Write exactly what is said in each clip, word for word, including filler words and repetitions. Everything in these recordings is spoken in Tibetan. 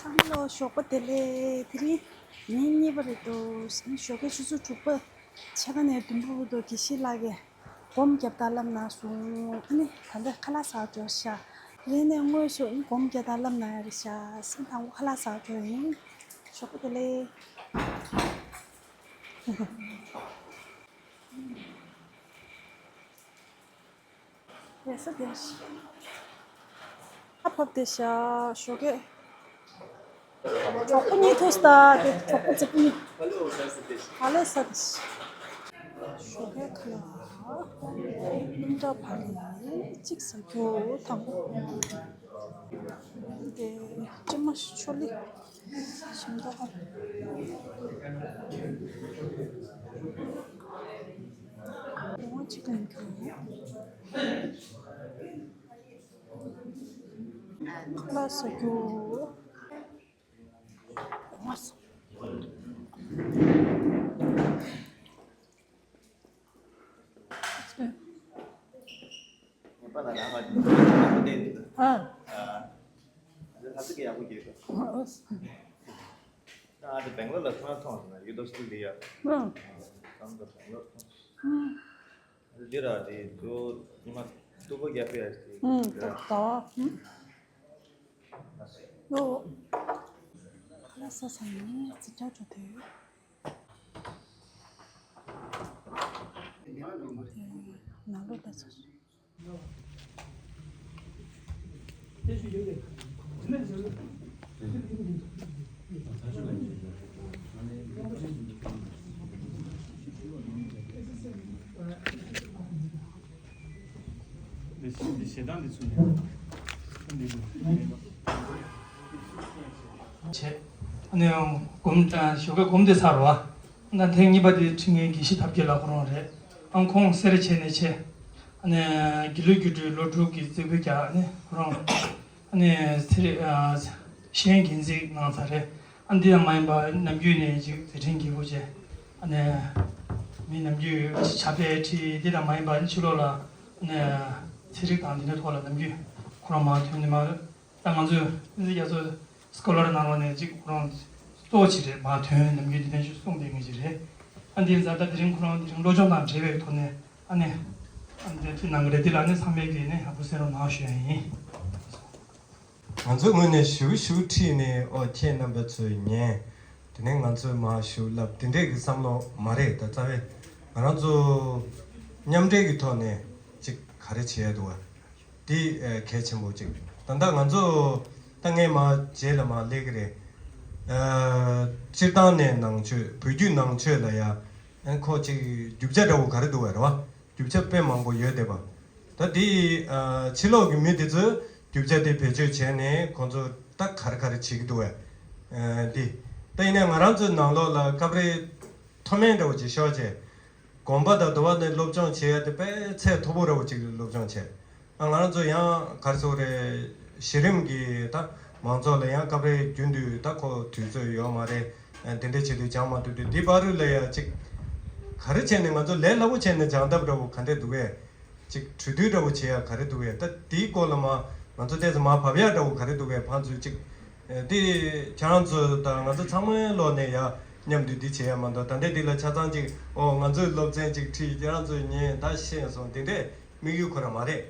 ཨ་ལོ། ཞོགས་པ་བདེ་ལེགས། དེ་རིང་ཉིན་གཉིས་པ་རེད་འདུག་ཞོགས་ཀའི་ཆུ་ཚོད་དྲུག་པ་ཕྱེད་ཀ་ནས་བདུན་པ་བར་དུ་དགེ་བཤེས་ལགས་ཀྱིས་སྒོམ་རྒྱབ་སྟངས་བསླབ་གནང་སོང་། ཨ་ནི་ད་ལྟ་ཁ་ལག་ཟ་འགྲོ་ཤག་དེ་རིང་ནས་དངོས་སུ་སྒོམ་རྒྱབ་སྟངས་བསླབ་གནང་ཡ་རེད་ཤག་སང་དང་པོ་ཁ་ལག་ཟ་འགྲོ་ཡིན། ཞོགས་པ་བདེ་ལེགས། རེས་གཟའ་བདེ། ཨ་ཕབ་བདེ་ཤག་ཞོགས་ཀས། གྲོགས་པོ་གཉིས་ཐུག་སྟེ། དེ་གྲོགས་པོ་རྫིག་པོ་གཉིས། ཨ་ལེ་གཟའ་བདེ། ཞོགས་ཀས་ཁ་ལག་སྙིང་ཁྲག་བར་ལས་གཅིག་ཟ་རྒྱུ་དང་པོ། དེ་ཅི་མ་ཤོ་ལི། ཞིམ་མདོག་ཁ། ལོ་ངོ་གཅིག་ལ་འགྱུར། ཁ་ལག་ཟ་རྒྱུ། ལོ་ངོ་ཟ། ངའི་པ་ན་རང་ང་ཨ། ཨ་ཙི་གི་ཡག་པོ་གྱིས། ཨ་ཙི་སྦེང་ལོར་ལ་ཐོན་ཐོན་ཡུ་ཏོ་སྐུལ་ལི་ཡ། ཨ་ཙི་སྦེང་ལོར་ཐོན། འདི་ར་དེ་ཚོ་ཉི་མ་སྟུག་པོ་རྒྱབ་པའི་ཨ་ཙི། ཨ་ཙི་ད་ཡོ། ཁ་ལག་ཟ་ས་ནི་ཙི་ཅག་འགྲོ་དུས། ནང་ལོགས་ལ་ཚོ། འདི་ཞེ་སྡང་འདི་ཚུར་ཉན། བྱས། ཨ་ནི་སྒོམ་ཞོགས་ཀས་སྒོམ་དེ་ཚར་བ། ད་ཐེངས་གཉིས་པ་དེ་ཁྲི་ངའི་དགེ་བཤེས་ཐབས་མཁས་ལགས་ཁོ་རང་རེད། ཨང་ཁོང་སེ་ར་བྱས་ནས་བྱས། ཨ་ནི་དགེ་ལུགས་སྒྱུ་འཕྲུལ་ལོ་དྲུག་གི་རྩེ་ཕུད་རྒྱག་ཨ་ནི་ཁོ་རང་། ཨ་ནི་ཚེ་རིང་ཨ་ཤེས་ཡོན་འགན་འཛིན་གནང་ཚར་རེད། ཨ་འདི་ཡང་མ་ཡིན་པ་ནམ་རྒྱུན་ནས་ཅིག་མཛད་འཕྲིན་རྒྱས་པོ་བྱས། ཨ་ནི་མི་ནམ་རྒྱུན་ཕྱག་དཔེ་ཁྲིད་འདི་དང་མ་ཡིན་པ་ཕྱི་ལོགས་ལ་ཨ་ནི་ཚན་རིག་དང་འདི་འདྲའི་ཐོག་ལ་ནམ་རྒྱུན་ཁོ་རང་མར་ཐོན་ནས་མར། ད་ང་ཚོས་ཨིན་ཇི་རྒྱ་མཚོ་སྐོ་ལར་ནང་ལོགས་ནས་ཅིག་ཁོ་རང་གཙོ་བོ་ཅིག་རེད། མར་ཐོན་ནམ་རྒྱུན་འདི་ནས་ཅིག་གསུངས་བསྡད་མཁན་ཅིག་རེད། ཨ་འདི་ཛ་དྲག་དེ་རིང་ཁོ་རང་དེ་རིང་སློབ་སྦྱོང་དང་འབྲེལ་བའི་ཐོག་ནས། ཨ་ནི། ཨ་ནི་དེ་ནང་གི་རེད། དེ་ལ་ནི་ཚང་མས་ཀྱིས་ནི་ཡག་པོ་གསན་རོགས་གནང་ཞུ་ཡ་ཡིན། ང་ཚོའི་ངོས་ནས་ཞུ་ཞུ་ཁྲིད་ནས། ཨོ་ཁྱེད་རྣམ་པ་ཚོས་ཉན། དེ་ནས་ང་ཚོས་མར་ཞུ་ལབ་དེ་འདྲས་ཀྱི་བསམ་བློ་མ་རེད། ད་རྩ་བའི་ང་རང་ཚོ་མཉམ་འབྲེལ་གྱི་ཐོག་ནས་ཅིག་ག་རེ་བྱེད་ཡ་འདུག་བ། དེ་ཨ་གལ་ཆེན་པོ་ཅིག་ད་ལྟ་ང་ཚོ་ད་ངས་མར་རྗེས་ལ་མར་སླེབས་ཀྱི་རེད། ཨ་སྤྱིར་བཏང་ནས་ནང་ཆོས་བོད་བརྒྱུད་ནང་ཆོས་ལ་ཡ། ཨ་ཁོ་ཅིག་རྒྱུ་ཆ་འདྲ་བོ་ག་རེ་འདུག་བ་རེད་བ། རྒྱུ་ཆ་དཔེ་མང་པོ་ཡོད་བསྡད་པ། ད་དེ་ཨ་ཕྱི་ལོགས་ཀྱི་མི་དེ་ཚོས་རྒྱུ་ཆ་དེ་བེད་སྤྱོད་བྱས་ནས་ཁོང་ཚོ་ད་ག་རེ་ག་རེ་བྱེད་ཀྱི་འདུག་བས། ཨ་འདི་ད་ཡིན་ན་ང་རང་ཚོའི་ནང་ལོགས་ལ་སྐབས་རེ་མཐོ་དམན་འདྲ་བོ་ཅིག་ཤོར་བྱས། དགོན་པ་དང་དུ་བ་ནས་སློབ་སྦྱོང་བྱེད་ཡ་དེ་དཔེ་ཚད་མཐོ་པོ་འདྲ་བོ་ཅིག་སློབ་སྦྱོང་བྱས། ཨ་ང་རང་ཚོ་ཡང་ག་རེ་ཟེར་དགོས་རེད། གཞི་རིམ་གྱི་ད་མང་ཚོགས་ལ་ཡང་སྐབས་རེ་རྒྱུན་དུ་ད་ཁོ་དུས་ཚོད་ཡོད་མ་རེད། ཨ་དེ་འདྲ་བྱེད་དུས་སྦྱང་མ་ཐུབ་དུས་འདི་བར་དུ་ལ་ཡ་ཅིག་ག་རེ་བྱས་ནས་ང་ཚོ་ལས་སླ་པོ་བྱས་ནས་སྦྱང་ཐབས་འདྲ་བོ་ག་འདྲས་འདུག་གས། ཅིག་གྲོས་བསྡུར་འདྲ་བོ་བྱེད་ཡ་ག་རེ་འདུག་གས། ད་དེའི་སྐོར་ལ་མ་ང་ཚོ་ཏོག་ཙམ་མར་བབས་ཡ་འདྲ་བོ་ག་རེ་འདུག་གས། ཕན་ཚུན་ཅིག་ཨ་དེ་ཁྱེད་རང་ཚོ་དང་ང་ཚོ་ཚང་མའི་ལོག་ནས་ཡ་མཉམ་དུ་འདི་བྱེད་ཡ་མ་གཏོགས། ད་ལྟ་འདི་ལ་ཆ་ཚང་ཅིག་ཨོ་ང་ཚོའི་སློབ་ཚན་ཅིག་ཁྲིད། ཁྱེད་རང་ཚོས་ཉན་ད་ཤེས་སོང་། དེ་འདྲས་དམིགས་ཡུལ་ཁོ་རང་མ་རེད།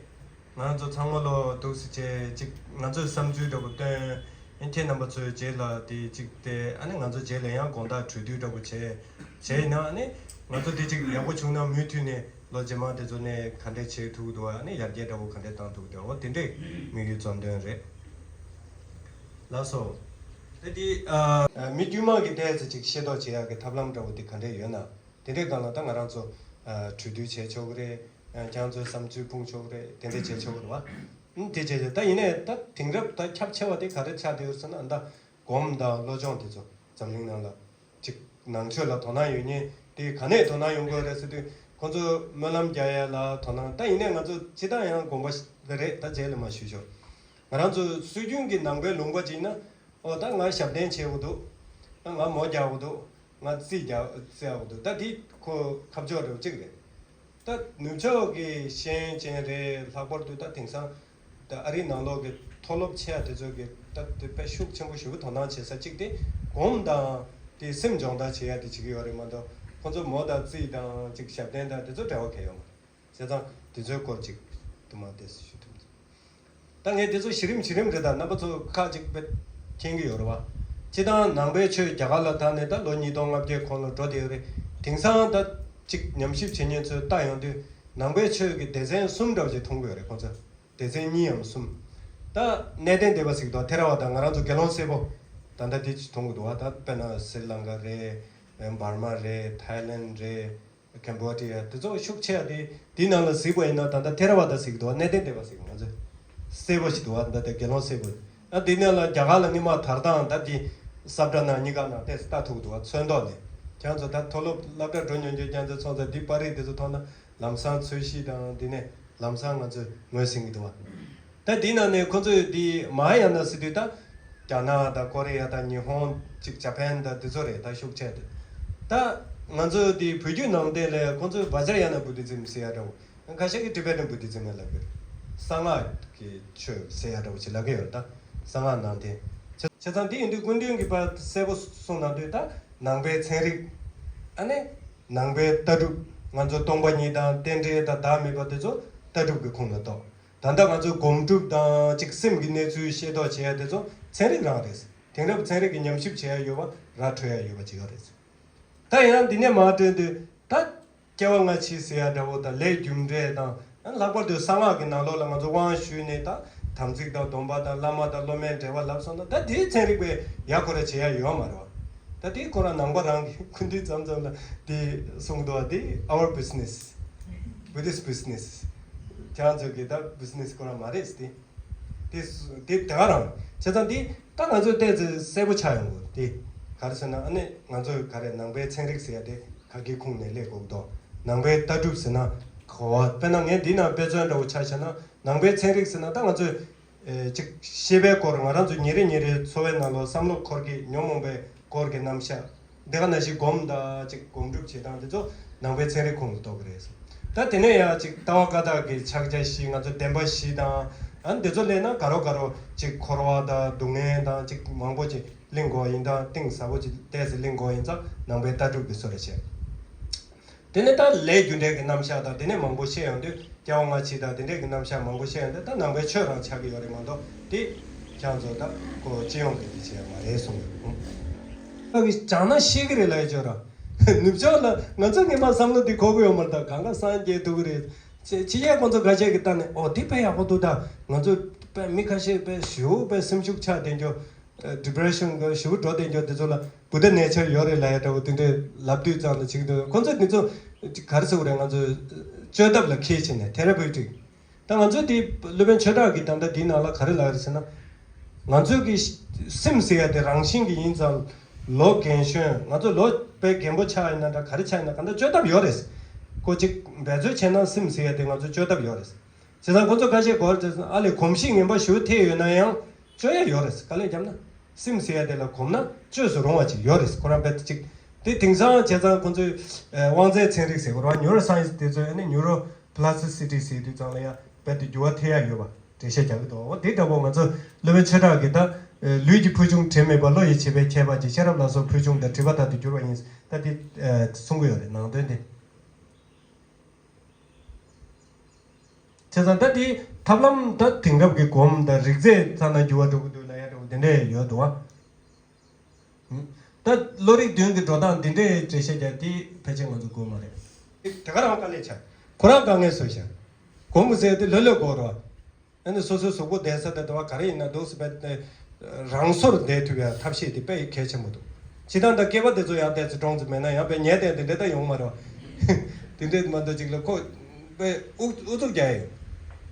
ང་རང་ཚོ་ཚང་མ་ལོ་འདུག་སེ་བྱས་ཅིག་ང་ཚོའི་བསམ་ཚུལ་འདྲ་བོ་བཏོན། ཨེ་ཁྱེད་རྣམ་པ་ཚོའི་རྗེས་ལ་དེ་ཅིག་དེ་ཨ་ནི་ང་ཚོ་རྗེས་ལ་ཡང་དགོང་དག་གྲོས་བསྡུར་འདྲ་བོ་བྱས། བྱས་ཡིན་ན་ཨ་ནི་ང་ཚོ་དེ་ཅིག་ཡག་པོ་བྱུང་ན་མུ་མཐུད་ནས་ལོ་རྗེས་མ་དེ་ཚོ་ནས་ག་འདྲས་བྱེད་ཐུབ་ཀྱི་འདུག་ཨ་ནི་ཡར་རྒྱས་འདྲ་བོ་ག་འདྲས་བཏང་ཐུབ་ཀྱི་འདུག་འོ་དེ་འདྲས་དམིགས་ཡུལ་གཙོ་དོན་རེད། ལགས་སོ། ད་དེ་ཨ་མི་དཀྱུས་མ་གི་ཏོག་ཙམ་ཅིག་ཤེས་རྟོགས་བྱེད་ཡག་གི་ཐབས་ལམ་འདྲ་བོ་དེ་ག་འདྲས་ཡོད་ན། དེ་འདྲའི་སྒང་ལ་ད་ང་རང་ཚོ་ཨ་གྲོས་བསྡུར་བྱས་ཆོག་གི་རེད། ཨ་ཁྱེད་རང་ཚོའི་བསམ་ཚུལ་སྤུངས་ཆོག་གི་རེད། དེ་འདྲ་བྱས་ཆོག་གི་རེད་བ། ཨ་དེ་བྱས་བྱས་ད་ཡིན་ནའི་ད་དེང་རབས་ད་ཁྱབ་ཆེ་བ་དེ་ག་རེ་ཆགས་བསྡད་ཡོད་ཟེར་ན། ཨ་ད་སྒོམ་དང་བློ་སྦྱོང་དེ་ཚོ་འཛམ་གླིང་ནང་ལ་ཅིག་ནང་ཆོས་ལ་དོ་སྣང་ཡོད་མཁན་དེ་ག་ནས་དོ་སྣང་ཡོང་དགོས་རེད་ཟེར་དུས། ཁོང་ཚོ་སྨོན་ལམ་རྒྱག་ཡ་ལ་དོ་སྣང་། ད་ཡིན་ནའི་ང་ཚོ་སྤྱིར་བཏང་ཡང་དགོངས་པ་རེད། ད་རྗེས་ལ་མར་ཞུས་ཆོག་ང་རང་ཚོ་སྲོལ་རྒྱུན་གྱི་ནང་པའི་ལུང་པ་ཅིག་ན། ཨོ་ད་ང་ཞབས་བརྟན་བྱེད་དགོས་འདུག་ད་ང་མོ་རྒྱག་དགོས་འདུག་ང་རྩིས་རྒྱག་རྩིས་ཡག་འདུག་ད་འདི་ཁོ་ཁ་ཕྱོགས་རེ་བ་གཅིག་རེད། ད་ནུབ་ཕྱོགས་ཀྱི་ཤེས་ཡོན་ཅན་རེད། ལྷག་པར་དུ་ད་དེང་སང་ད་ཨ་རིའི་ནང་ལོགས་ཀྱི་མཐོ་སློབ་ཆེ་བ་དེ་ཚོ་གི་ ད་དེ་དཔེ་ཤུགས་ཆེན་པོ་ཞེ་པོ་དོ་སྣང་བྱེད་ས་གཅིག་དེ་སྒོམ་དང་དེ་སེམས་སྦྱོང་བརྡར་བྱེད་ཡ་དེ་བྱེད་ཀྱི་ཡོད་རེད་མ་གཏོགས། ཁོང་ཚོ་མོ་དང་རྩིས་དང་གཅིག་ཞབས་བརྟན་དང་དེ་ཚོ་འབྲེལ་བ་གང་ཡང་ཡོད་མ་རེད། བྱས་ཙང་དེ་ཚོའི་སྐོར་གཅིག་དུ་མ་དེ་ཞུ་ཐུབ། ད་ངས་དེ་ཚོ་གཞི་རིམ་གཞི་རིམ་རེད། ད་རྣམ་པ་ཚོ་ཁག་ཅིག་དཔེ་མཁྱེན་གྱི་ཡོད་རེད་བ། སྤྱིར་བཏང་ནང་པའི་ཆོས་རྒྱ་གར་ལ་དར་ནས་ད་ལོ་ཉིས་སྟོང་ལྔ་བརྒྱའི་གོང་ལ་འགྲོ་བསྡད་ཡོད་རེད། དེང་སང་ད་ཅིག་ཉམས་ཞིབ་བྱེད་མཁན་ཚོས་ལྟ་ཡོང་དུས་ནང་པའི་ཆོས་ཀྱི་སྡེ་ཚན་གསུམ་འདྲ་བ་ཅིག་མཐོང་གི་ཡོད་རེད་ཁོང་ཚོ། སྡེ་ཚན་གཉིས་འམ་གསུམ། ད་གནས་བརྟན་སྡེ་པ་ཟེར་གྱི་འདུག་ཐེ་ར་ཝ་ད་ང་རང་ཚོ་དགེ་སློང་སེར་པོ་ད་ལྟ་དེ་ཅིག་མཐོང་གི་འདུག་བ། ད་དཔེར་ན་སི་རི་ལང་ཀ་རེད། འབར་མ་རེད། ཐའི་ལེན་རེད། ཀེམ་བོ་ཌི་ཡ་དེ་ཚོ་ཤུགས་ཆེ་བ་དེ་དེའི་ནང་ལ་གཟིགས་པ་ཡིན་ན་ད་ལྟ་ཐེ་ར་ཝ་ད་ཟེར་གྱི་འདུག་བ། གནས་བརྟན་སྡེ་པ་ཟེར་གྱི་ང་ཚོ་སེར་པོ་ཞིག་འདུག་བ། ད་ལྟ་དགེ་སློང་སེར་པོ། ཨ་དེ་ནས་ལ་རྒྱ་གར་ལ་སྔོན་མ་དར་སྟངས་ད་དེ་སབ་ཊ་ནང་གཉིས་ཀ་ནང་ཏོག་ཙམ་ལྟ་ཐུབ་འདུག་བ། ཚོན་མདོག་ནས་ཁྱེད་ཚོ་ད་མཐོ་སློབ་སློབ་གྲྭ་འགྲོ་མྱོང་མཁན་ཁྱེད་ཚོ་ཚོ་ད་དེ་པར་རིས་དེ་ཚོ་མཐོང་ན་ལམ་སང་ཚོས་གཞི་དང་དེ་ནས་ལམ་སང་ང་ཚོས་ངོས་ཟིན་གྱི་འདུག་བ། ད་དེའི་ནང་ནས་ཁོ་ཚོས་དེ་མ་ཧཱ་ཡ་ན་ཟེར་དུས་ད་རྒྱ་ནག་དང་ཀོ་རི་ཡ་དང་ཉི་ཧོང་ཅིག་ཇ་པན་དང་དེ་ཚོ་རེད། ད་ཤུགས་ཆེ་དེ་ད་ང་ཚོ་དེ་བོད་བརྒྱུད་ནང་བསྟན་ལས་ཁོ་ཚོས་བཛྲ་ཡ་ན་བུ་དི་ཛིམ་ཟེར་ཡ་འདྲ་བོ། ཁ་ཤས་ཀྱིས་ཊི་བེ་ཊན་བུ་དི་ཛིམ་ལབ་ཀྱི་རེད། གསང་སྔགས་ཀྱི་ཆོས་ཟེར་ཡ་འདྲ་བོ་ཅིག་ལབ་ཀྱི་ཡོད་རེད། ད་གསང་སྔགས་ནང་བསྟན་བྱས་བྱས་ཙང་དེ་ཡིན་དུས་སྐུ་མདུན་གྱིས་ཕར་གསལ་པོ་གསུངས་གནང་དུས་ད་ནང་པའི་ཚན་རིག་ཨ་ནི་ནང་པའི་ལྟ་གྲུབ། ང་ཚོ་སྟོང་པ་ཉིད་དང་རྟེན་འབྲེལ་དང་བདག་མེད་པ་དེ་ཚོ་ལྟ་གྲུབ་ཀྱི་ཁོངས་ལ་གཏོགས། ད་ལྟ་ང་ཚོ་སྒོམ་སྒྲུབ་དང་ཅིག་སེམས་ཀྱི་གནས་ཚུལ་ཤེས་རྟོགས་བྱེད་ཡ་དེ་ཚོ་ཚན་རིག་རང་རེད། དེང་རབས་ཚན་རིག་གི་ཉམས་ཞིབ་བྱེད་ཡ་ཡོད་པ་ར་འཕྲོད་ཡ་ཡོད་པ་ཅིག་ཡོད་རེད། ད་ཡང་འདི་ནས་མར་བཏོན་དུས་ད་སྐྱེ་བ་སྔ་ཕྱི་ཟེར་ཡ་འདྲ་བོ་དང་ལས་རྒྱུ་འབྲས་དང་། ལྷག་པར་དུ་གསང་སྔགས་ཀྱི་ནང་ལོགས་ལ་ང་ཚོ་དབང་ཞུས་ནས་ད་དམ་ཚིག་དང་སྡོམ་པ་དང་བླ་མ་དང་སློབ་མའི་འབྲེལ་བ་ལབ་སོང་ན་ད་དེའི་ཚན་རིག་པས་ཡ་ཁོ་ར་བྱེད་ཡ་ཡོད་མ་རེད་བ། ད་དེ་ཁོ་རང་ནང་པ་རང་གི་སྐུ་མདུན་མཚམས་མཚམས་ལ་དེ་གསུངས་འདུག་བ། དེ་our business, Buddhist business. ཁྱེད་རང་ཚོ་གི་ད་business ཁོ་རང་མ་རེད་དེ། དེ་དེ་དེ་ག་རང་བྱས་ཙང་དེ་ད་ང་ཚོས་ཏོག་ཙམ་གསལ་པོ་ཆགས་ཡོང་དགོས། དེ་ག་རེ་ཟེར་ན་ཨ་ནི་ང་ཚོས་ག་རེ་ནང་པའི་ཚན་རིག་ཟེར་ཡ་དེ་ག་གི་ཁུངས་ནས་སླེབས་དགོས་འདུག་ནང་པའི་ལྟ་གྲུབ་ཟེར་ན་གོ་བ། དཔེར་ན་ངས་འདི་ན་དཔེ་མཚོན་འདྲ་བོ་ཆ་བཞག་ན་ནང་པའི་ཚན་རིག་ཟེར་ན་ད་ང་ཚོས་ཨེ་ཅིག་ཤེས་པའི་སྐོར། ང་རང་ཚོ་ཉིན་རེ་ཉིན་རེའི་འཚོ་བའི་ནང་ལོགས་བསམ་བློ་འཁོར་གྱི་ཉོན་མོངས་པའི་སྐོར་གྱི་རྣམ་གཞག་འདི་ག་ནང་བཞིན་སྒོམ་དང་ཅིག་སྒོམ་སྒྲུབ་བྱེད་སྟངས་འདི་ཚོ་ནང་པའི་ཚན་རིག་ཁོངས་སུ་གཏོགས་ཀྱི་རེད། ད་དེ་ནས་ཡང་ཅིག་ལྟ་བ་བཀའ་རྟགས་ཀྱི་ཕྱག་རྒྱ་བཞི། ང་ཚོ་བདེན་པ་བཞི་དང་། ཨ་འདི་ཚོ་སླེབས་ན་དགའ་རོགས་དགའ་རོགས་ཅིག་འཁོར་བ་དང་སྡུག་བསྔལ་དང་ཅིག་མང་པོ་ཅིག་གླེང་དགོས་ཡིན་དང་གཏིང་ཟབ་པོ་ཅིག་ཏོག་ཙམ་གླེང་དགོས་ཡིན་ཙང་ནང་པའི་ལྟ་གྲུབ་ཀྱི་བཟོ་འདྲ་བྱས། དེ་ནས་ད་ལས་རྒྱུ་འབྲས་ཀྱི་རྣམ་གཞག་དང་དེ་ནས་མང་པོ་བཤད་ཡོང་དུས་སྐྱེ་བ་སྔ་ཕྱི་དང་དེ་འདྲས་ཀྱི་རྣམ་གཞག་མང་པོ་བཤད་ཡོང་དུས་ད་ནང་པའི་ཆོས་རང་ཆགས་ཀྱི་ཡོད་རེད་མ་གཏོགས་དེ་ཁྱེད་ཚོ་ད་ཁོ་སྤྱི་ཡོངས་ཀྱི་དེ་བྱས་མ་རེད་གསུངས་ཡོད། ཨ་གི་སྦྱང་ན་ཤེས་ཀྱི་རེད་ལབ་ཡ་ཅོ་ར། ནུབ་ཕྱོགས་ལ་ང་ཚོ་སྔོན་མ་བསམ་བློ་དེ་འཁོར་གི་ཡོད་མ་རེད། ད་གང་ག་སངས་རྒྱས་ཐུབ་ཀྱི་རེད། ཕྱི་ཕྱི་རྒྱལ་ཁོང་ཚོ་འགའ་ཤས་ཀྱི་ལྟ་ནས་ཨོ་དེ་དཔེ་ཡག་པོ་འདུག་ད་ང་ཚོ་དཔེ་མི་ཁ་ཤས་དཔེ་ཞུ་དཔེ་སེམས་ཤུགས་ཆག་བསྡད་རྒྱུ། ཌི་པི་རེ་ཤན་གི་ཞེ་པོ་འགྲོ་བསྡད་རྒྱུ་དེ་ཚོ་ལ་བུདྡྷ་ནེ་ཆར་ཡོད་རེད་ལབ་ཡ་འདྲ་བོ་དེ་འདྲས་ལབ་དུས་ཙང་ལ་ཅིག་འདུག་ཁོང་ཚོས་དེ་ཚོ་ག་རེ་ཟེར་དགོས་རེད། ང་ཚོ་བཅོས་ཐབས་ལ་འཁེལ་བྱས་ནས་ཐེ་ར་པེའུ་ཊིག་ད་ང་ཚོ་དེ་སློབ་དཔོན་ཆོས་གྲགས་ཀྱིས་ད་ལྟ་དེའི་ནང་ལ་ག་རེ་ལབ་རེད་ཟེར་ན། ང་ཚོ་གི་སེམས་ཟེར་ཡ་དེ་རང་བཞིན་གྱི་ཡིན་ཙང་ལོ་རྒན་གཞོན་ང་ཚོ་ལོ་དཔེ་རྒན་པོ་ཆགས་ཡིན་ན་འདྲ་ག་རེ་ཆགས་ཡིན་ན་གང་ལྟར་བཅོས་ཐབས་ཡོད་རེད། ཁོ་ཅིག་འབད་རྩོལ་བྱས་ན་སེམས་ཟེར་ཡ་དེ་ང་ཚོ་བཅོས་ཐབས་ཡོད་རེད། བྱས་ཙང་ཁོ་ཚོ་ཁ་ཤས་གོ་བར་བྱས་ཙང་ཨ་ལས་གོམས་གཤིས་ངན་པ་ཞེ་པོ་ཐེབས་ཡོད་ན་ཡང་བཅོ་ཡ་ཡོད་རེད། ག་ལེར་བརྒྱབ་ན་སེམས་ཟེར་ཡ་དེ་ལ་གོམས་ན་བཅོས་སུ་རུང་བ་ཅིག་ཡོད་རེད། ཁོ་རང་དཔེ་ཅིག་དེ་དེང་སང་བྱས་ཙང་ཁོ་ཚོས་ཨ་དབང་རྩའི་ཚན་རིག་ཟེར་དགོས་རེད་བ། ནིའུ་རོ་སའེན་སི་དེ་ཚོས་ཨ་ནི་ནིའུ་རོ་པི་ལ་སི་ཊི་སི་ཊི་ཟེར་དུས་ཙང་ལ་ཡ་དཔེ་དེ་འགྱུར་བ་ཐེབས་ཡ་ཡོད་པ་འགྲེལ་བཤད་རྒྱག་གི་འདུག་འོ་དེ་འདྲ་པོ་ང་ཚོ་སློབ་དཔོན་ཆོས་གྲགས་ཀྱིས་ད་ལུས་ཀྱི་ཕུལ་བྱུང་དྲི་མེད་པ། བློ་ཡི་བྱེད་པས་ཁྱད་པར་གྱི། ཤེས་རབ་ལ་སོགས་ཕུལ་བྱུང་དང་། སྒྲིབ་པ་དག་ཏུ་གྱུར་པ་ཡིན། ད་དེ་གསུང་གི་ཡོད་རེད་ནང་དོན་དེ། བྱས་ཙང་ད་དེ་ཐབས་ལམ་ད་དེང་རབས་ཀྱི་སྒོམ་དང་རིག་རྩལ་ཚང་ན་འགྱུར་བ་འགྲོ་གི་འདུག་ལབ་ཡ་འདྲ་བོ་དེ་འདྲས་ཡོད་འདུག་བ། ད་བློ་རིག་མདུན་གྱི་འགྲོ་སྟངས་འདི་འདྲའི་འགྲེལ་བཤད་རྒྱག་དེ་ཕལ་ཆེར་ང་ཚོ་དགོས་མ་རེད། དེ་ག་རང་དཀའ་ལས་ཆགས། ཁོ་རང་དཀའ་ངལ་བཟོས་ཤག་སྒོམ་དགོས་ཟེར་དེ་ལྷོད་ལྷོད་དགོས་རེད་བ། ཨ་ནི་སོ་སོའི་གཟུགས་པོ་བསྡད་ས་དེ་འདྲ་བ་ག་རེ་ཡིན་ན་འདུག་སེ་བས་ཏེ་རང་སོར་བསྡད་ཐུབ་ཡ་ཐབས་ཤེས་དེ་དཔེ་གལ་ཆེན་པོ་འདུག་སྤྱིར་བཏང་ད་སྐྱེས་པ་དེ་ཚོ་ཡང་བལྟས་ཚེ་གྲོངས་ཚེ་མེད་ན་ཡང་དཔེ་ཉལ་བསྡད་དེ་འདྲ་ད་ཡོང་མ་རེད་བ། དེ་འདྲས་མ་འདུག་ཅིག་ལ་ཁོ་དཔེ་ཨུ་ཨུ་ཚུགས་རྒྱག་ཡ་ཡོད།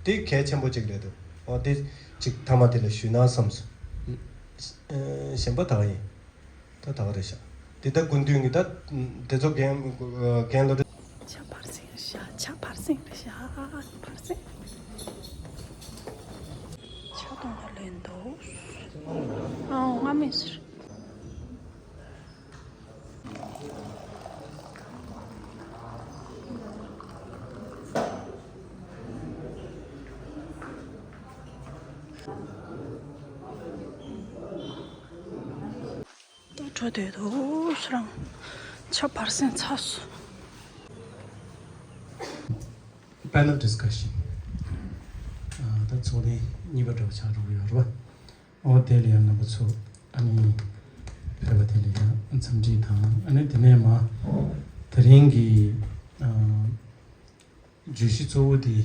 དེ་གལ་ཆེན་པོ་ཅིག་རེད་འདུག་འོ་དེ་ཅིག་མཐའ་མ་དེ་ལ་ཞུས་ན་བསམ་སོང་། ཨ་གཞན་པ་ད་ག་ཡིན། ད་ད་ག་རེད་ཤག་དེ་ད་སྐུ་མདུན་གྱི་ད་དེ་ཚོ་རྒན་རྒན་ལོ། ཕྱག་ཕར་ཕྱིན་རེད་ཤག་ཕྱག་ཕར་ཕྱིན་རེད་ཤག་ཕར་ཕྱིན། ཕྱག་གཏོང་བ་ལེན་འདུག་ཨའོ་ང་མིན་ཟེར། འགྲོ་འདོད་འདུག་ཁྱོད་རང་། ཆ་བར་སེང་ཚ་སོང་། Panel discussion. ཨ། ད་ཚོགས་ཐེངས་གཉིས་པ་འདྲ་བོ་ཆགས་འགྲོ་གི་ཡོད་རེད་པ། ཨོ་དེ་ལ་ཡང་རྣམ་པ་ཚོ་ཨ་ནི་ཕེབས་པ་དེ་ལ་ཡང་འཚམས་འདྲི་དང་། ཨ་ནི་དེ་ནས་མ་དེ་རིང་གི་ཨ་བརྗོད་གཞི་གཙོ་བོ་དེ་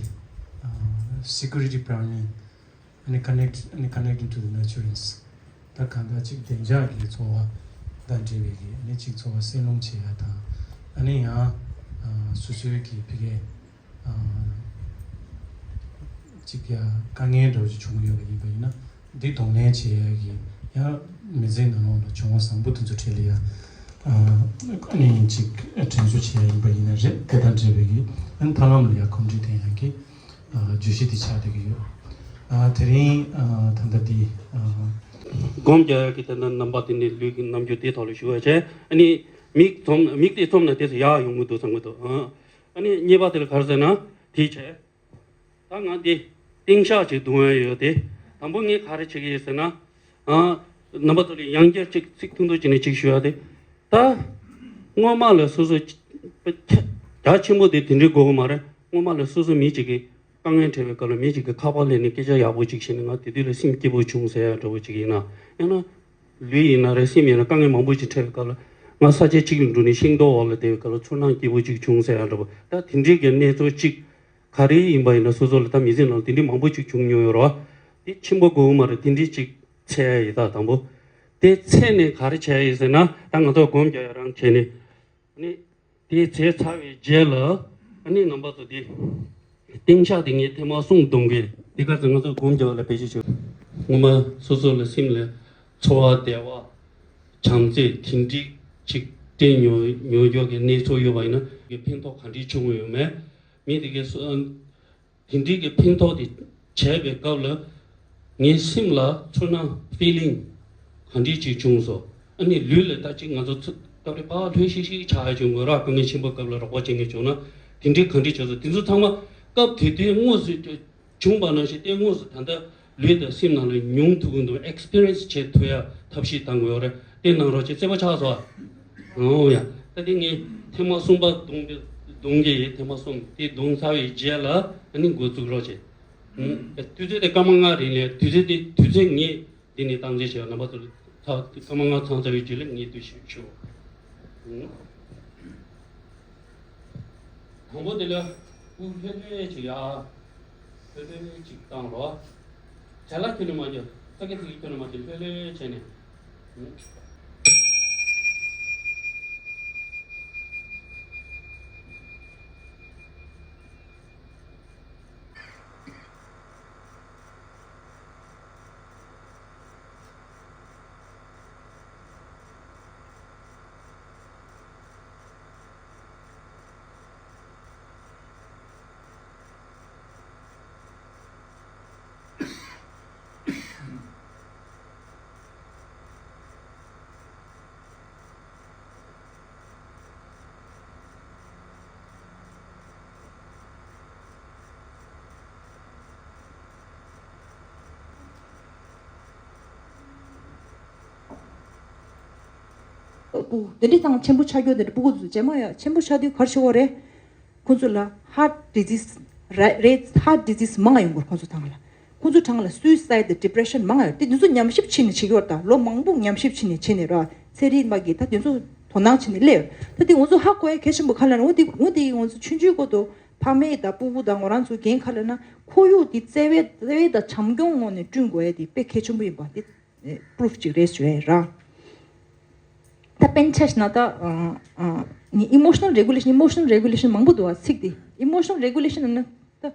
ཨ་security priming ཨ་ནི་connect ཨ་ནི་connecting to the naturals ད་གང་ལྟར་ཅིག་བདེ་འཇགས་ཀྱི་འཚོ་བ་དང་འབྲེལ་བའི་གི་ཨ་ནི་ཅིག་འཚོ་བ་སེལ་སློང་བྱེད་ཡ་དང་། ཨ་ནི་ཡང་ཨ་སོ་སོའི་གི་ཕ་གིའི་ཨ་གཅིག་ཡ་དཀའ་ངལ་འདྲ་བོ་ཅིག་བྱུང་ཡོད་པ་ཡིན་པ་ཡིན་ན། འདི་གདོང་ལེན་བྱེད་ཡ་གི་ཡང་མི་ཚེའི་ནང་ལོགས་ལ་བྱུང་བ་བཟང་པོ་དེ་ཚོ་གྲས་ལ་ཡ་ཨ་ནི་ཅིག་དྲན་གསོ་བྱེད་ཡ་ཡིན་པ་ཡིན་ན་རེད། དེ་དང་འབྲེལ་བའི་གི་ཨ་ནི་ཐབས་ལམ་ལ་ཡ་གོམས་འདྲིས་ལྡན་ཡ་གི་ཨ་བརྗོད་གཞི་དེ་ཆགས་བསྡད་ཀྱི་ཡོད། ཨ་དེ་རིང་ཨ་ད་ལྟ་འདི་ཨ་སྒོམ་རྒྱག་ཡ་གི་ད་ལྟ་རྣམ་པ་དེ་ནི་ལུས་ཀྱི་རྣམ་འགྱུར་དེ་ཐོག་ལ་ཞུ་བ་བྱས། ཨ་ནི་མིག་འཛུམ་མིག་དེ་བཙུམ་ན་དེ་ཚོ་ཡག་ཡོང་གི་འདུག་བསམ་གི་འདུག་ཨ་ནི་གཉིས་པ་དེ་ལ་ག་རེ་ཟེར་ན་དེ་བྱས། ད་ང་འདི་སྟེང་ཤག་ཅིག་རྡུང་ཡ་ཡོད་དེ། དང་པོ་ངས་ག་རེ་བྱེད་ཀྱི་ཡོད་ཟེར་ན། ཨ་རྣམ་པ་ཚོ་ལ་ཡང་བསྐྱར་ཅིག་ཚིག་ཐུང་ཐུང་བྱས་ནས་ཅིག་ཞུ་ཡ་དེ། ད་སྔོན་མ་ལ་སོ་སོ་རྒྱ་ཆེན་པོ་དེ་དེ་འདྲའི་དགོས་ཀྱི་མ་རེད། སྔོན་མ་ལ་སོ་སོ་མི་གཅིག་གིས་དཀའ་ངལ་འཕྲད་པའི་སྐབས་ལ་མི་གཅིག་གིས་ཁ་པར་སླེབས་ནས་སྐད་ཆ་ཡག་པོ་ཅིག་བཤད་ནས་ང་དེ་དུས་ལ་སེམས་སྐྱིད་པོ་བྱུང་ཟེར་ཡ་འདྲ་བོ་ཅིག་ཡིན་ན། ཡང་ན་ལུས་ཡིན་ན་རེད། སེམས་ཡིན་ན་དཀའ་ངལ་མང་པོ་ཅིག་འཕྲད་པའི་སྐབས་ལ་ང་ས་ཆ་གཅིག་ལ་འགྲོ་ནས་ཤིང་ཏོག་འོག་ལ་བསྡད་པའི་སྐབས་ལ་ཚོར་སྣང་སྐྱིད་པོ་ཅིག་བྱུང་ཟེར་ཡ་འདྲ་བོ། ད་དེ་འདྲའི་གི་གནས་ཚུལ་ཅིག་ག་རེ་ཡིན་པ་ཡིན་ན་སོ་སོ་ལ་ད་མི་ཚེ་ནང་དེ་འདྲའི་མང་པོ་ཅིག་བྱུང་མྱོང་ཡོད་རེད་བ། དེ་ཆེན་པོ་དགོས་ཀྱི་མ་རེད། དེ་འདྲའི་ཅིག་འཚོལ་ཡ་ཡིན། ད་དང་པོ་དེ་འཚོལ་ནས་ག་རེ་བྱས་ཡིན་ཟེར་ན། ད་ང་ཚོ་སྒོམ་རྒྱག་ཡ་རང་བྱས་ནས། ཨ་ནི་དེ་འཚོལ་ཚར་བའི་རྗེས་ལ། ཨ་ནི་རྣམ་པ་ཚོ་དེ་སྟེང་ཤག་དེ་ངས་ཐེངས་མ་གསུམ་རྡུང་གི། དེ་ག་ཚོད་ང་ཚོ་སྒོམ་རྒྱག་ལ་བེད་སྤྱོད་བྱེད། སྔོན་མ་སོ་སོ་ལ་སེམས་ལ་ཚོར་བ་བདེ་བ་བྱམས་བརྩེ་དེ་འདྲའི་ཅིག་སྤྲད་མྱོང་མྱོང་མྱོང་གི་གནས་ཚུལ་ཡོད་པ་ཡིན་ན། གི་ཕན་ཐོགས་ག་འདྲའི་བྱུང་ཡོད་མེད། མི་དེ་གའི་སོ་དེ་འདྲའི་གི་ཕན་ཐོགས་དེ་བྱས་པའི་སྐབས་ལ་ངའི་སེམས་ལ་ཚོར་སྣང་feeling་ག་འདྲའི་ཅིག་བྱུང་སོང་། ཨ་ནི་ལུས་ལ་ད་ཅིག་ང་ཚོ་ཚ་སྐབས་རེ་ཕར་ལྷོད་ཤིག་ཤིག་ཆགས་ཡ་བྱུང་། མོ་རང་དཀའ་ངལ་ཆེན་པོ་སྐབས་ལ་རོགས་པ་བྱེད་མཁན་བྱུང་ན། དེ་འདྲའི་ག་འདྲའི་བྱུང་སོང་། དེ་ཚོ་ཚང་མ་སྐབས་དེ་དུས་དངོས་སུ་བྱུང་བ་ནང་བཞིན་ཏེ་དངོས་སུ་ད་ལྟ་ལུས་དང་སེམས་ནང་ལ་མྱོང་ཐུབ་ཀྱི་འདུག experience་བྱེད་ཐུབ་ཡ་ཐབས་ཤེས་གཏང་དགོས་རེད། དེ་གནང་རོགས་བྱེད། བརྩེ་པོ་ཆགས་སོང་། ཨོ་ཡ། ད་དེ་ངས་ཐེངས་མ་གསུམ་པ་རྡུང་རྡུང་གི་ཡིན། ཐེངས་མ་གསུམ་དེ་རྡུང་ཚར་བའི་རྗེས་ལ་ཨ་ནི་འགོ་བཙུགས་རོགས་བྱེད། ཨུ། དུས་ཚོད་དེ་སྐར་མ་ལྔ་རིང་ལས། དུས་ཚོད་དེ་དུས་ཚོད་ངས་འདི་ནས་སྟངས་འཛིན་བྱས་པ། རྣམ་པ་ཚོ་ཚ་སྐར་མ་ལྔ་ཚང་ཚར་བའི་རྗེས་ལ་ངས་འདུག་ཞུ་ཞུ། ཨུ། དང་པོ་དེ་ལ་སྐུ་ལྷོད་ལྷོད་ཅིག་ཡ། ལྷོད་ལྷོད་ཅིག་བཏང་རོགས། བྱ་ལ་ཁྱོན་ནས་མ་རྒྱབ། ས་ཀྱི་ཐིག་ཁྱོན་ནས་མ་རྒྱབ། ལྷོད་ལྷོད་བྱས་ནས། ཨོ། དེ་འདྲ་དང་ཆེན་པོ་ཆགས་རྒྱུ་དེ་འདྲ་སྤུ་གུ་ཚོ་རྗེས་མ་ཡ་ཆེན་པོ་ཆགས་དུས་ག་རེ་བྱེད་དགོས་རེད། ཁོང་ཚོ་ལ་heart disease་ར་རེད། heart disease་མང་ང་ཡོང་གི་རེད། ཁོང་ཚོ་ཐང་ལ། ཁོང་ཚོ་ཐང་ལ་suicide་depression་མང་ང་ཡོད་རེད། དེ་འདི་ཚོ་ཉམས་ཞིབ་བྱས་ནས་བྱེད་ཀྱི་ཡོད་རེད། ད་ལོ་མང་པོ་ཉམས་ཞིབ་བྱས་ནས་བྱས་ནས་ར། ཚན་རིག་པ་གིས་ད་དེ་ཚོ་དོ་སྣང་བྱས་ནས་སླེབས་ཡོད་རེད། ད་དེ་ང་ཚོ་ཧ་གོ་ཡ་གལ་ཆེན་པོ་ག་རེ་ལབ་ན། འོ་དེ་འོ་དེ་ང་ཚོ་ཆུང་ཆུང་སྐབས་དུ་ཕ་མས་དང་སྤུ་གུ་དང་ང་རང་ཚོ་རྒན་ག་རེ་ལབ་ན། ཁོར་ཡུག་དེ་བརྩེ་བའི་བརྩེ་བའི་དང་བྱམས་སྐྱོང་ངང་ནས་བསྐྲུན་དགོས་ཡ་དེ་དཔེ་གལ་ཆེན་པོ་ཡིན་པ་དེ་proof་ཅིག་རེད་ཞུ་ཡ་ཡིན་ར། ད་དཔེར་ན་ཆ་བཞག་ན་ད་ཨ་ཨ་ནི་emotional regulation, emotional regulation་མང་པོ་འདུག་བ། ཚིག་དེ་emotional regulation་ལབ་ན་ད་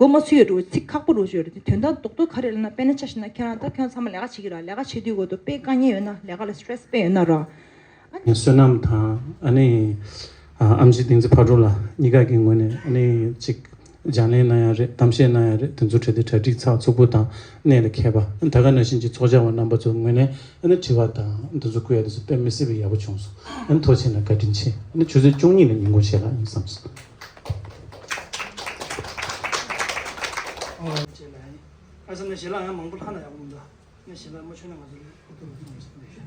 མགོ་མ་ཚོས་ཡ་འདྲ་བོ། ཚིག་ཁག་པོ་འདྲ་བོ་ཅིག་ཡོད་རེད། དེ་དོན་དག་རྡོག་རྡོག་ག་རེ་ལབ་ན། དཔེར་ན་ཆ་བཞག་ན་ཁྱེད་རང་ད་ཁྱེད་རང་ཚང་མ་ལས་ཀ་བྱེད་ཀྱི་ར། ལས་ཀ་བྱེད་དུས་འོ་དོ་དཔེ་དཀའ་ངལ་ཡོད་ན། ལས་ཀ་ལ་stress་དཔེ་ཡོད་ན་ར། ཨ་ནི་བསོད་ནམས་དང་ཨ་ནི་ཨ་ཨེམ་ཆི་བསྟན་འཛིན་ཕག་གྲུ་ལགས་གཉིས་ཀ་གི་ངོས་ནས་ཨ་ནི་ཅིག་སྦྱང་ལས་གནང་ཡ་རེད། གཏམ་བཤད་གནང་ཡ་རེད། དེ་ཚོ་གྲ་སྒྲིག་གྲ་སྒྲིག་ཚགས་ཚུད་པོ་དང་གནད་ལ་འཁེལ་བ། ད་ག་ནང་བཞིན་གྱི་ཚོགས་བཅར་བ་རྣམ་པ་ཚོའི་ངོས་ནས་ཨ་ནི་དྲི་བ་དང་འདི་ཚོ་བཀོད་ཡ་དེ་ཚོ་དཔེ་མི་སྲིད་པའི་ཡག་པོ་བྱུང་སོང་། ཨ་ནི་ཐུགས་རྗེ་ཆེ་གནང་། བཀའ་དྲིན་ཆེ། ཨ་ནི་ཆུ་ཚོད་བཅུ་གཉིས་ལ་ཉིན་གུང་བཞེས་ལ་ཡིན་བསམ་སོང་། ཨོ་ཅེ་ལ་ཡིན། ཨ་ས་ན་ཞེ་ལ་ཡང་མང་པོ་ལྷག་ན་ཡག་པོ་མི་འདུག་ངས་ཞེ་དྲག་མ་ཆོད་ན་ང་ཚོ་ལ་ཨོ་ཏོ་རུ་ཏི་མ་ཞིག་ད་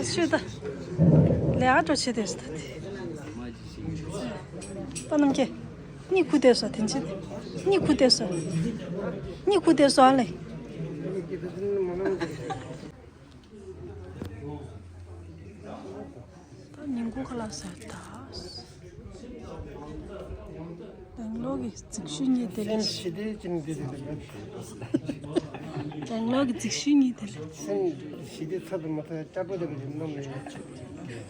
ཤོད་ད། ལས་ཀ་འགྲོ་བྱེད་དེ་སོ་ད་དེ། ད་ནམ་མཁའ། གཉིད་ཁུག་བསྡད་སོ་དེ་འཕྱི། གཉིད་ཁུག་བསྡད་སོ། གཉིད་ཁུག་བསྡད་སོ་ཨ་ལེ། ད་ཉིན་གུང་ཁ་ལག་ཟ་ད། རང་ལོག་གི་རྫིག་ཤུལ་གཉིས་དེ་ལ། སེམས་ཞི་བདེ་ཅན་དེ་རེད། རང་ལོག་གི་རྫིག་ཤུལ་གཉིས་དེ་ལ། སེམས་ཞི་བདེ་ཚ་དུ་མ་ཐག་སྐྱ་པོ་དེ་ག་རེད་ནམ་ཡོད།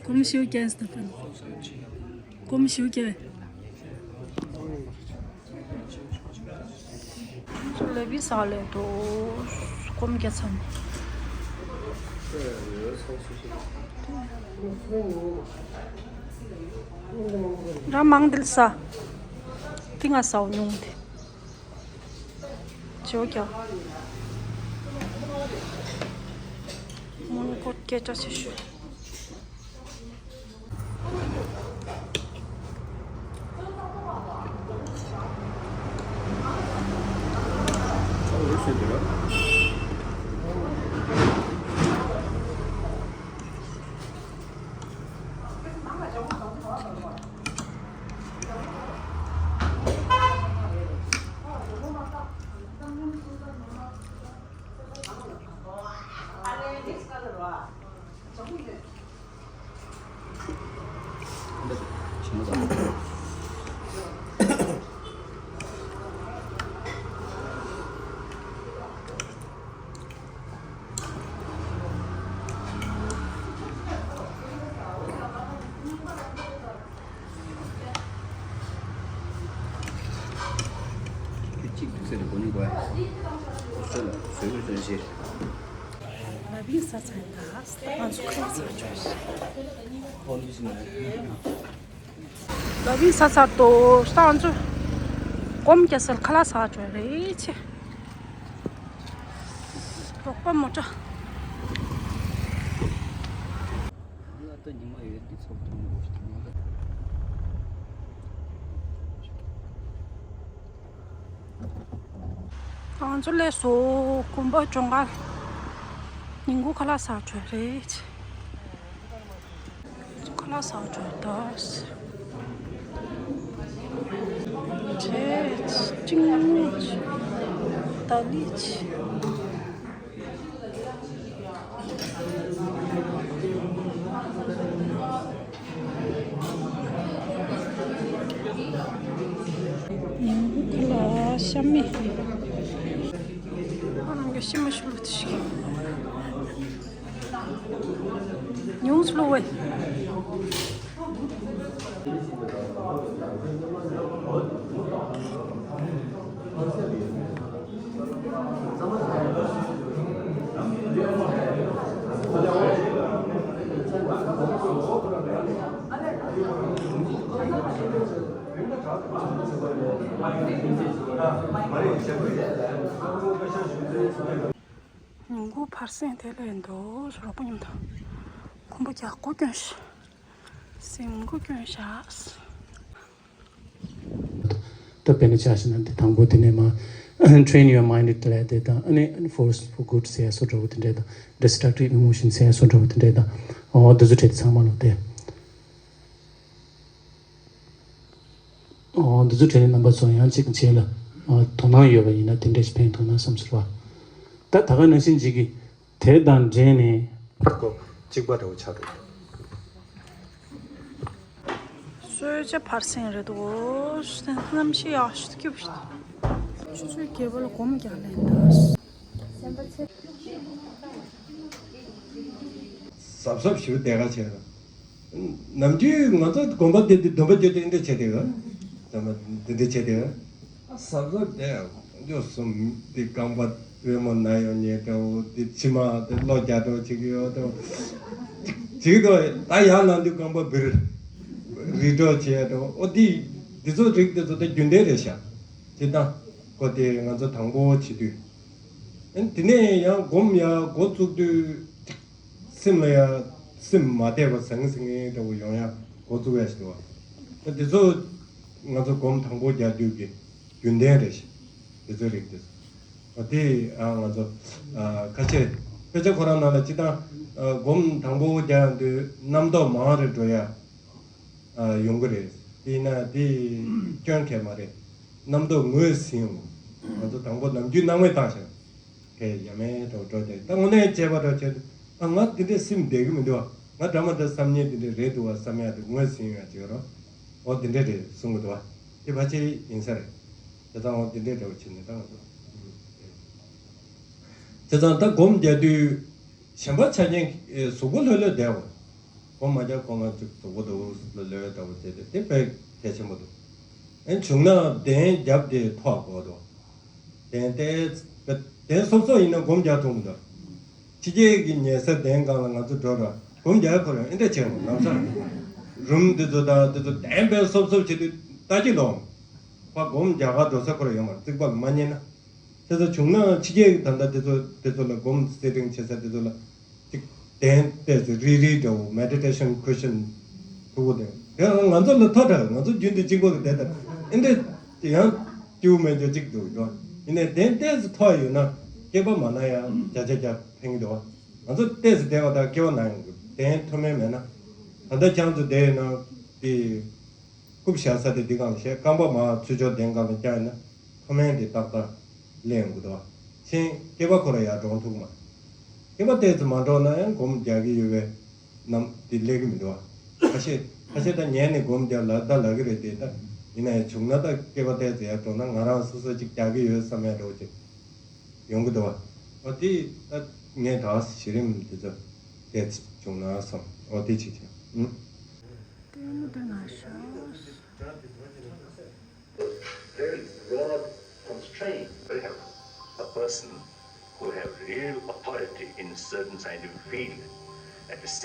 གོམས་ཞུ་རྒྱལ་སྟོབས། གོམས་ཞུ་རྒྱལ། ལ་བི་ས་ལེ་དོ། སྐོམ་རྒྱ་ཚ་མོ། ར་མང་དིལ་ས། ཏི་ང་སའོ་ཉུང་དེ། ཇོ་ཀྱ། མོན་གོ་སྐད་ཆ་ཆེ་ཤོས། ཁྱོད་གཅིག་ཐུག་ས་རེད་གོ་ནི་གོ་ཨ། སོ་ལ་སོ་ལ་སོ་ཞེས། ལ་བི་ས་ཚན་ད་ང་ཚོ་ཁ་ས་ཆོས། ལ་བི་ས་ཚར་ཏོ་ས་ང་ཚོ་གོམ་རྒྱ་སར་ཁ་ལག་ཟ་ཆོས་རེད་ཆེ། རོགས་པ་མོ་ཏྲ། ང་ལ་ད་ཉི་མ་ཡོད་དུས་ཚོགས་ཐུང་དགོས་ཤིག་ང་ལ། ང་ཚོ་ལས་སོ་དགོན་པ་ལྗོངས་མཁར་ཉིན་གུང་ཁ་ལག་ཟ་འགྲོ་རེད། ཁ་ལག་ཟ་འགྲོ་ད། ཅེ་ཅིང་ད་ལི་ཅི། ཉིན་གུང་ཁ་ལག་ཤ་མེད། ཨ་རང་གི་ཤི་མ་ཤི་ལུ་ཏི་ཤི། ཉུང་སློ་བས། ཉིན་གུང་ཕར་སེང་དེ་ལས་འདུག་རོགས་པ་མཉམ་དུ་ཁོང་པོ་རྒྱག་གོ་སྐྱོན་ཤི། སེང་གོ་སྐྱོན་ཤག་ད་དཔེར་ན་ཆ་བཞག་ན་འདི་དང་པོ་དེ་ནས་མ་train your mind ལབ་དེ་དང་ཨ་ནི་force for good ཟེར་སོ་འདྲ་བོ་དེ་འདྲས་དང་destructive emotion ཟེར་སོ་འདྲ་བོ་དེ་འདྲས་དང་ཨོ་འདི་ཚོ་བྲིས་ཚང་མ་ལོ་དེ། ཨོ་འདི་ཚོ་བྲིས་ནས་རྣམ་པ་ཚོ་ཡང་གཅིག་བྱས་ལ་ཨོ་དོ་སྣང་ཡོད་པ་ཡིན་ན་དེ་འདྲས་ཕན་ཐོགས་ན་བསམ་ཟེར་བ། ད་ད་ག་ནང་བཞིན་ཅིག་གིས། དེ་དང་འབྲེལ་ནས། ཁོ་གཅིག་པ་འདྲ་བོ་ཆགས་འདུག་གསོལ་ཇ་ཕར་སེང་རེད་འདུག་གནམ་གཤིས་ཡག་ཤོས་སྐྱིད་པོ་ཞིག་ཆུ་ཚོད་བརྒྱད་པ་ལ་སྒོམ་རྒྱག་ལེན་འདུག་གཟབ་གཟབ་ཞུ་བསྡད་ག་བྱས། ནམ་རྒྱུན་ང་ཚོ་དགོན་པ་འདི་འདི་སྡོམ་པ་རྒྱུ་དེ་འདི་བྱས་ཏེ་ཡོད། སྡོམ་པ་འདི་འདི་བྱས་ཏེ་ཡོད། གཟབ་གཟབ་དེ་འདི་གསུམ་འདི་རྐང་པ། བུ་མོ་ན་ཡོང་ཉེ་འདྲ་བོ་དེ་མཆི་མ་དེ་གློ་རྒྱག་འགྲོ་བྱེད་ཀྱི་ཡོད་འགྲོ། བྱེད་ཀྱི་འདུག་ད་ཡར་ལངས་དུས་རྐང་པ་འབུར་རིལ་འགྲོ་བྱེད་འགྲོ། ཨོ་དེ་དེ་ཚོ་རིགས་དེ་ཚོ་ད་རྒྱུན་ལྡན་རེད་ཤག་དེ་ད་ཁོ་དེ་ང་ཚོ་དང་པོ་བྱེད་དུས། ཨ་ནི་དེ་ནས་ཡང་སྒོམ་ཡར་འགོ་བཙུགས་དུས། སེམས་ལ་ཡང་སེམས་མ་བདེ་བ་ཟང་ཟིང་འདྲ་བོ་ཡོང་ཡ་འགོ་བཙུགས་ཡ་ཞིག་འདུག་བ། འདི་ཚོ་ང་ཚོ་སྒོམ་དང་པོ་རྒྱག་དུས་ཀྱི་རྒྱུན་ལྡན་རེད་ཤག་འདི་ཚོ་རིགས་འདི་ཚོ། དེ་ཨ་ང་ཚོ་ཨ་ཁ་ཤས་དཔེ་ཆ་ཁོ་རང་ནང་ལ་སྤྱིར་བཏང་ཨ་སྒོམ་དང་པོ་རྒྱག་དུས་རྣམ་རྟོག་མང་རེ་འགྲོ་ཡ་ཨ་ཡོང་གི་རེད། དེ་ཡིན་ན་དེ་སྐྱོན་གང་ཡང་མ་རེད། རྣམ་རྟོག་ངོས་ཟིན་ཡོང་གི། ང་ཚོ་དང་པོ་ནམ་རྒྱུན་སྣང་མེད་བཏང་ཤག་དེ་ཡ་མེད་དུ་འགྲོ་དེ་ད་དངོས་གནས་དཔྱད་པ་འདྲ་བྱས་ཏེ་ཨ་ང་འདི་འདྲས་སེམས་བདེ་གི་མི་འདུག་ང་འདྲ་མ་འདྲ་བསམ་ཉེས་འདི་འདྲས་རེད་འདུག་བ་བསམ་ཡ་དེ་ངོས་ཟིན་ཡོང་ཡ་ཅིག་ཡོད་རོ། འོ་འདི་འདྲས་རེད་གསུང་གི་འདུག་བ། དེ་ཕལ་ཆེར་ཡིན་ས་རེད། དེ་ཙང་འོ་འདི་འདྲས་འདྲ་བོ་བྱས་ནས་ད་ང་ཚོ། དེ་ཙང་ད་སྒོམ་རྒྱག་དུས་གཞན་པ་ཆ་རྐྱེན་གཟུགས་པོ་ལྷོད་ལྷོད་བསྡད་འོ། སྒོམ་མ་རྒྱག་གོང་ང་ཅིག་གཟུགས་པོ་འདུག་ལྷོད་ལྷོད་འདྲ་བོ་བྱས་ཏེ་དེ་དཔེ་གལ་ཆེན་པོ་འདུག་ཨེ་བྱུང་ན་གདན་རྒྱབ་སྟེ་ཐོག་གོ་འདུག་གདན་ཏོག་ཙམ་གདན་སོབ་སོབ་ཡིན་ན་སྒོམ་རྒྱག་ཐུབ་མི་འདུག་ཕྱི་རྒྱལ་གྱི་ཉལ་སའི་གདན་སྒང་ལ་ང་ཚོ་འགྲོ་ར་སྒོམ་རྒྱག་ཁོ་རང་ཨེ་འདྲ་བྱས་མོ་ལམ་སང་རུམ་འདི་ཚོ་དང་འདི་ཚོ་གདན་དཔེ་སོབ་སོབ་བྱེད་དུས་ལྟ་ཅི་ལོང་། ཕ་སྒོམ་རྒྱག་ག་འགྲོ་ས་ཁོ་རང་ཡོད་མ་རེད། རྩིག་པ་ལ་མ་ཉན་ན། དེ་ཚོ་བྱུང་ན་ཕྱི་རྒྱལ་གྱི་ད་ལྟ་དེ་ཚོ་དེ་ཚོ་ལ་སྒོམ་སེ་ཊིང་བྱེད་ས་དེ་ཚོ་ལ་ཅིག་གདན་ཏོག་ཙམ་རིལ་རིལ་འདྲ་བོ་མེ་ཌི་ཊེ་ཤན་ཁུ་ཤན་ཐུག་པོ་དེ་དེ་ང་ཚོ་ལ་ཐོ་དྲག་ང་ཚོ་རྒྱུན་དུ་གཅིག་པོ་གི་བསྡད་ད་ཨེ་འདྲ་ཡང་སྐྱིད་པོ་མེད་འཇོ་གཅིག་འདུག་འགྲོ། ཡིན་ནའི་གདན་ཏོག་ཙམ་ཐོག་ཡོད་ན་སྐེད་པ་མ་ན་ཡང་བརྒྱ་ཆ་བརྒྱ་ཕན་གི་འདུག་ང་ཚོ་ཏོག་ཙམ་བསྡད་པ་དང་སྐེད་པ་ན་ཡོང་གི་གདན་མཐོ་དམན་མེད་ན་ད་ལྟ་ཁྱང་ཚོ་བསྡད་ཡོད་ན་དེ། རྐུབ་བཞག་ས་དེ་འདི་སྒང་ལ་བཞག་རྐང་པ་མར་ཚུར་ཕྱོགས་གདན་སྒང་ལ་བཀྱགས་ན་མཐོ་དམན་དེ་ཏག་ཏག་སླེབས་ཡོང་གི་འདུག་བ། ཕྱིན་སྐེད་པ་ཁོ་ར་ཡར་འགྲོ་ཐུབ་མ། སྐེད་པ་ཏོག་ཙམ་མ་འགྲོ་ན་ཡང་སྒོམ་རྒྱག་གི་ཡོད་པའི་ནམ་དེ་སླེབས་ཀྱི་མི་འདུག་བ། ཁ་ཤས་ཁ་ཤས་ད་ཉལ་ནས་སྒོམ་རྒྱག་ལ་ད་ལབ་ཀྱི་རེད་དེ་ད་ཡིན་ན་ཡང་བྱུང་ན་ད་སྐེད་པ་ཏོག་ཙམ་ཡར་འགྲོ་ན་ང་རང་སོ་སོ་ཅིག་རྒྱག་གི་ཡོད་བསམ་ཡ་འདྲ་བོ་ཅིག་ཡོང་གི་འདུག་བ། འོ་དེ་ད་ངས་ད་གཞི་རིམ་དེ་ཚོ་དེ་བྱུང་ན་བསམ། འོ་དེ་བྱེད་ཀྱི་ཡོད། ལྟད་མོ་དེ་ང་ཤོག Very broad constraint. A person who have real authority in certain scientific field at the same